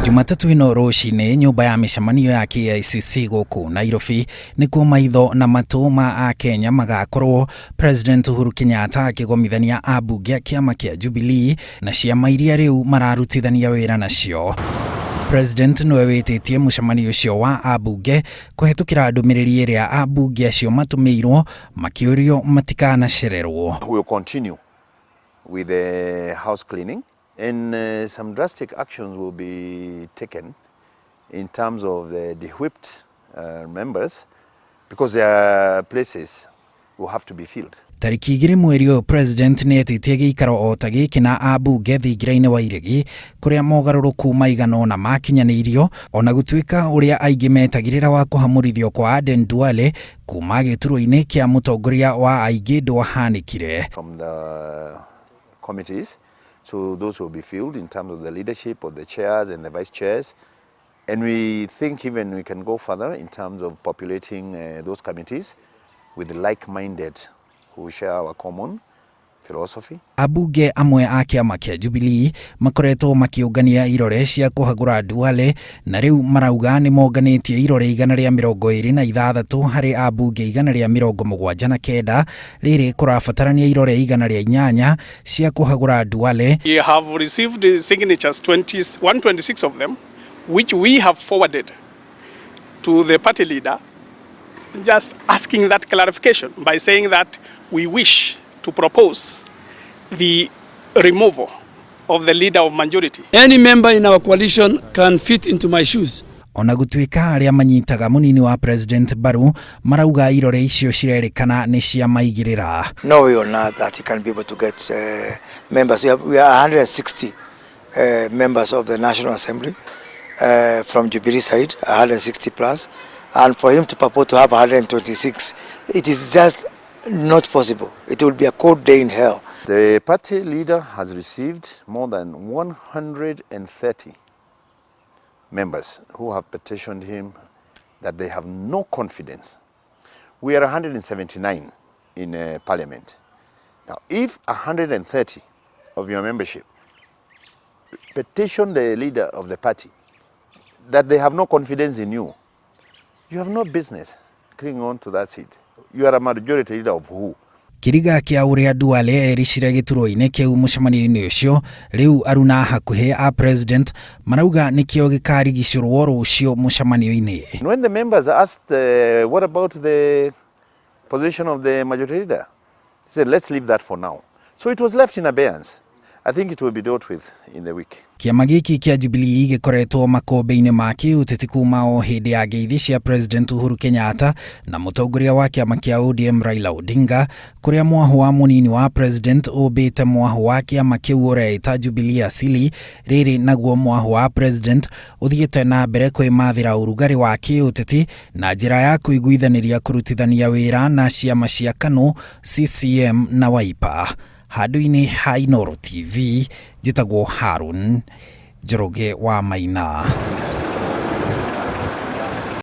Jumatatũ ĩno rũcinĩ nyũmba ya mĩcemanio ya KICC gũkũ Nairobi nĩkuo maitho na matũ ma Akenya magakorwo President Uhuru Kenyatta akĩgomithania ambunge a kĩama kĩa Jubilee na ciama iria rĩu mararutithania wĩra nacio. President nĩwe wĩtĩtie mũcemanio ũcio wa ambunge kũhetũkĩra ndũmĩrĩri ĩrĩa ambunge acio matũmĩirwo makĩũrio matikanacererwo. We will continue with the house cleaning and some drastic actions will be taken in terms of the de-whipped members because their places will have to be filled. Tarĩki 2 mweri ũyũ President nĩ etĩtie gĩikaro o ta gĩkĩ na ambunge thingira-inĩ wa Iregi kũrĩa mogarũrũku maigana ũna makinyanĩirio ona gũtuĩka ũrĩa aingĩ metagĩrĩra wa kũhamũrithio kwa Aden Duale kuma gĩturwa-inĩ kĩa mũtongoria wa aingĩ ndwahanĩkire. From the committees, so those will be filled in terms of the leadership of the chairs and the vice chairs. And we think even we can go further in terms of populating those committees with like-minded who share our common philosophy. Ambunge amwe a kĩama kĩa Jubilee makoretwo makĩũngania irore cia kũhagũra Duale na rĩu marauga nĩ monganĩtie irore 126 harĩ ambunge 179 rĩrĩ kũrabatarania irore 108 cia kũhagũra Duale. We have received the signatures, 20, 126 of them, which we have forwarded to the party leader, just asking that clarification by saying that we wish to propose the removal of the leader of majority. Any member in our coalition can fit into my shoes. Ona gũtuĩka arĩa manyitaga mũnini wa President mbaru marauga irore icio cirerĩkana nĩ cia maigĩrĩra. No way on earth that he can be able to get members. We are 160 members of the National Assembly from Jubilee side, 160 plus, and for him to purport to have 126, it is just not possible. It will be a cold day in hell. The party leader has received more than 130 members who have petitioned him that they have no confidence. We are 179 in parliament. Now, if 130 of your membership petition the leader of the party that they have no confidence in you, you have no business clinging on to that seat. You are a majority leader of who? Kĩriga kĩa ũrĩa Duale ericire gĩturwa-inĩ kĩu mũcemanio-inĩ ũcio rĩu aruna hakuhĩ a President marauga nĩkĩo gĩkarigicũrwo rũciũ mũcemanio-inĩ. And when the members asked, what about the position of the majority leader? He said, let's leave that for now. So it was left in abeyance. I think it will be dealt with in the week. Kĩama gĩkĩ kĩa Jubilee gĩkoretwo makũmbĩ-inĩ ma kĩũteti kuma o hĩndĩ ya ngeithi cia President Uhuru Kenyatta na mũtongoria wa kĩama kĩa ODM Raila Odinga, kũrĩa mwahũ wa mũnini wa President ũmbĩte mwahũ wa kĩama kĩu ũreĩta Jubilee Asili. Rĩrĩ naguo mwahũ wa President ũthiĩte na mbere kwĩmathĩra ũrugarĩ wa kĩũteti na njĩra ya kũiguithanĩria kũrutithania wĩra na ciama cia KANU, CCM na Wiper. Handũ-inĩ ha Inooro TV, njĩtagwo Harun Njoroge wa Maina.